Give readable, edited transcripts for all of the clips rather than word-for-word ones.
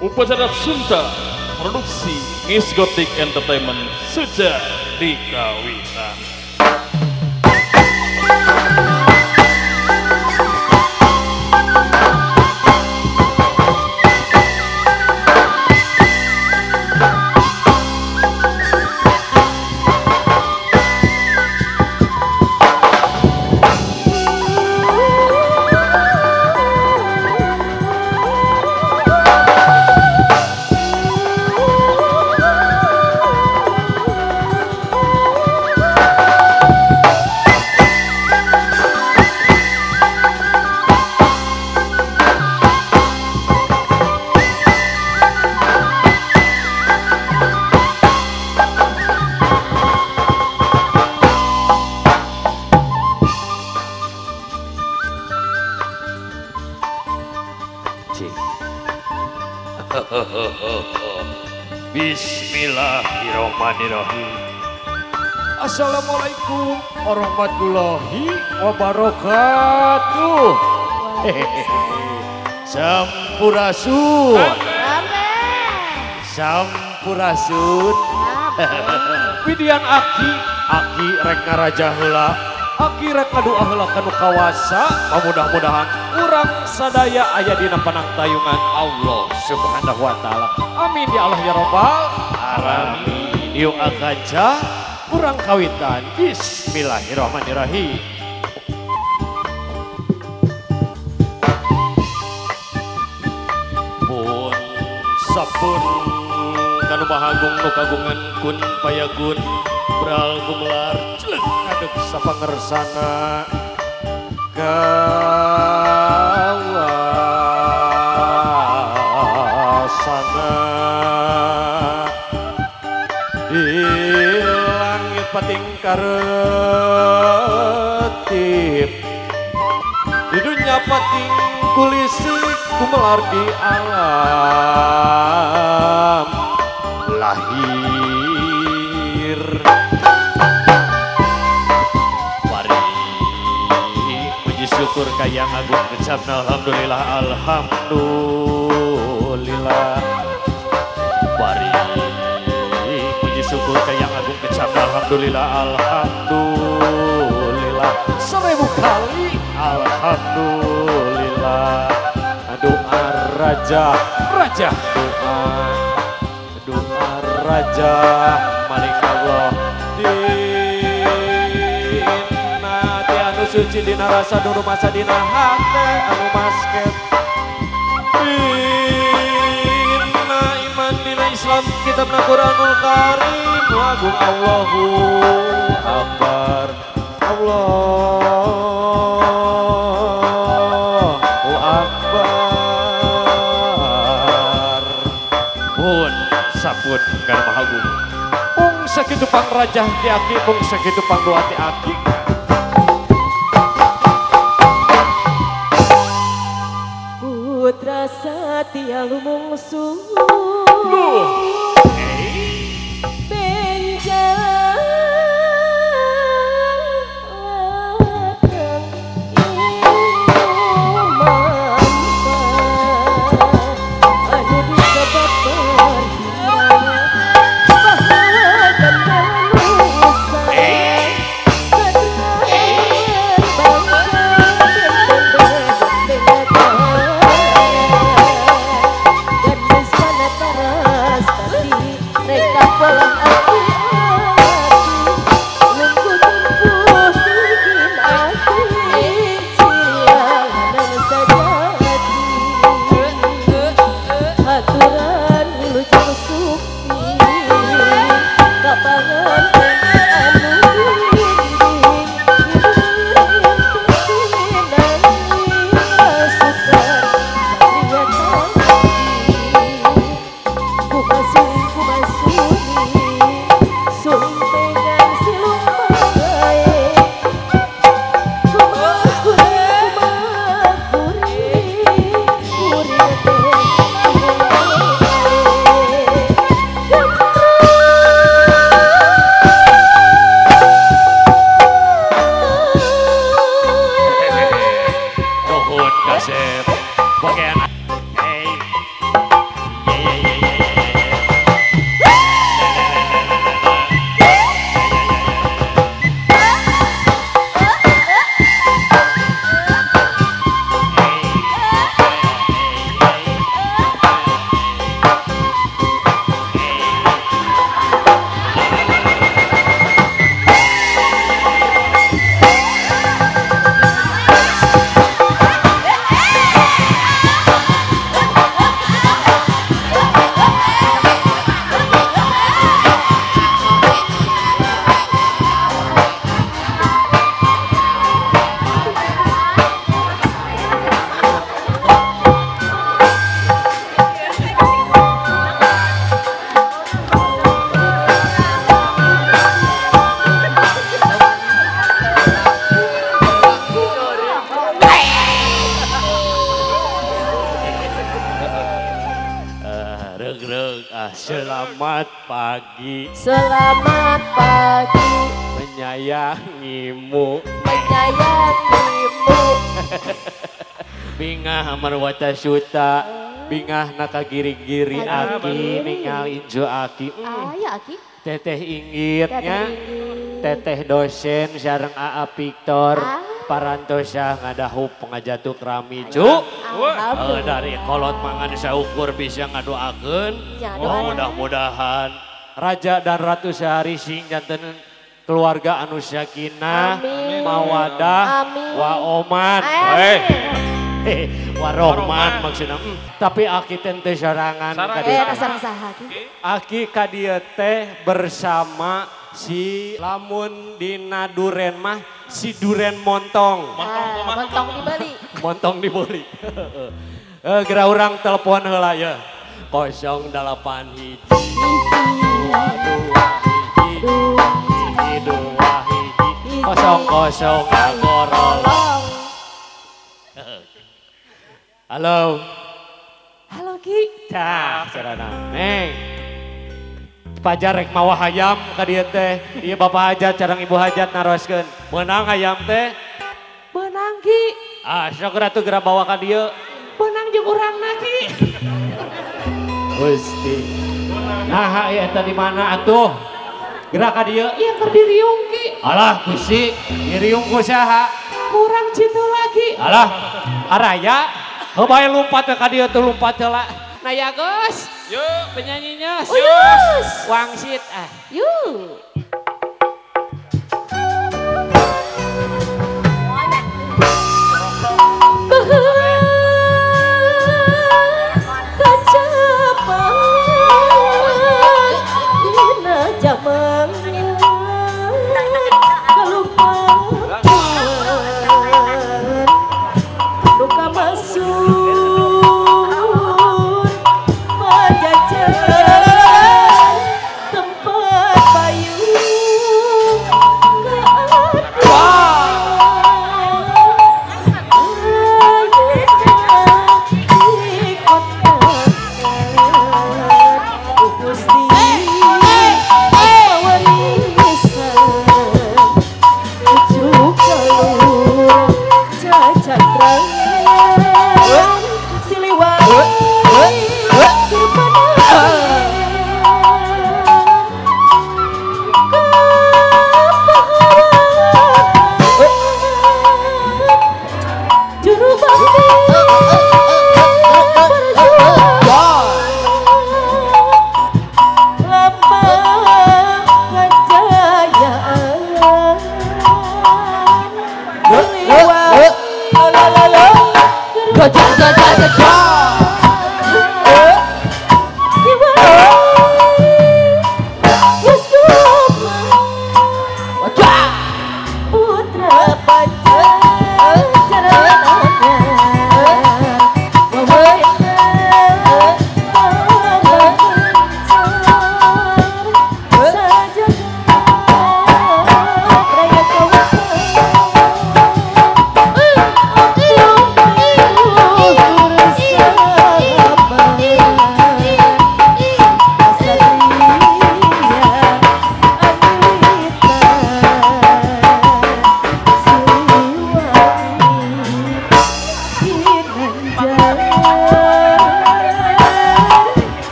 Upacara Sunta produksi Miss Gothic Entertainment sejak dikawitan. Bismillahirrahmanirrahim. Assalamualaikum warahmatullahi wabarakatuh. Sampurasun. Sampurasun. Widian aki, aki rek ngaraja heula, aki rek ngadua heula kanu kawasa. Mudah-mudahan urang sadaya aya dina panangtayungan Allah Subhanahu wa taala. Amin ya Allah ya Rabbal alamin. Yuk akaja urang kawitan. Bismillahirrahmanirrahim. Pun sapun kanu mahagung nu kagungan kun payagun bral gumelar celeng ngadeg sapangersana kawasana di langit pating karetip, di dunia pating kulisik gumelar di alam lahir. Mari puji syukur kayang agung ucapna alhamdulillah, alhamdulillah. Mari puji syukur kayang agung ucapna alhamdulillah, alhamdulillah. 1000 kali alhamdulillah. Doa raja, raja doa, doa raja malik Allah dina ti anu suci dina rasa dulu masa dina hate anu masket dina iman dina Islam kitabna Quranul Karim agung Allahu Akbar, Allahu Akbar. Pun sapun kana mahagung mung sakitu pangrajah ti aki, mung sakitu pangdoa ti aki. Putra satya lumungsu Regreg ah, selamat pagi. Selamat pagi. Menyayangimu. Menyayangimu. Bingah marwata suta. Bingah nakagiri-giri aki ningali injo aki. Aya aki. Teteh inggitnya. Teteh dosen sareng Aa Victor. Parantosa ngadahup pengajatuk rami cu. Dari kolot mangan saukur bisa ngadoakeun. Oh, mudah-mudahan raja dan ratu sehari sing janten keluarga anu sakinah, mawadah, waoman. Warohman maksudna. Tapi aki teh sorangan ka dieu. Aki ka dieu teh bersama si lamun dina duren mah si duren montong. Montong dibeli. Montong dibeli. Geura urang telepon heula ya. 08 1 2 1 2 1 0 0 ngagorolong. Halo. Halo Ki. Tah, sarana. Neng. Pajar rek mawa hayam ka dieu teh. Ieu bapak hajat sareng ibu hajat naroskeun. Meunang hayam teh? Meunang Ki. Ah, sok ratu geura bawa ka dieu. Meunang jeung urangna Ki. Gusti. Nah, ieu eta di mana atuh? Geura ka dieu. Ieu keur diriung Ki. Alah, Gusti, diriung ku saha? Kurang citu lagi. Alah, araya. Heuh bae lumpat ka dieu tuh lumpat heula. Nah ya Gus. Yuk penyanyinya. Yus. Wangsit ah. Yuk. Dina jaman tempat payung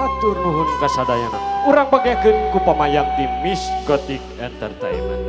Hatur nuhun kasadayana. Urang bagekeun ku pamayang di Miss Gothic Entertainment.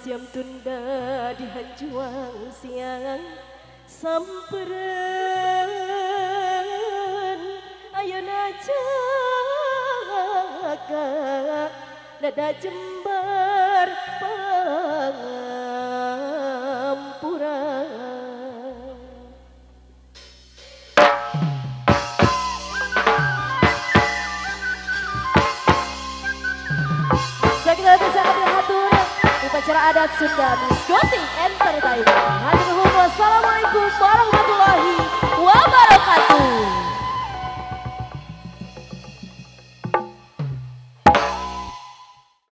Siam tunda dihanjuang siang samperan ayeuna jaga nada jembar pangampura. Upacara adat Sunda Miss Gotik Entertainment. Hatur nuhun, wassalamualaikum warahmatullahi wabarakatuh.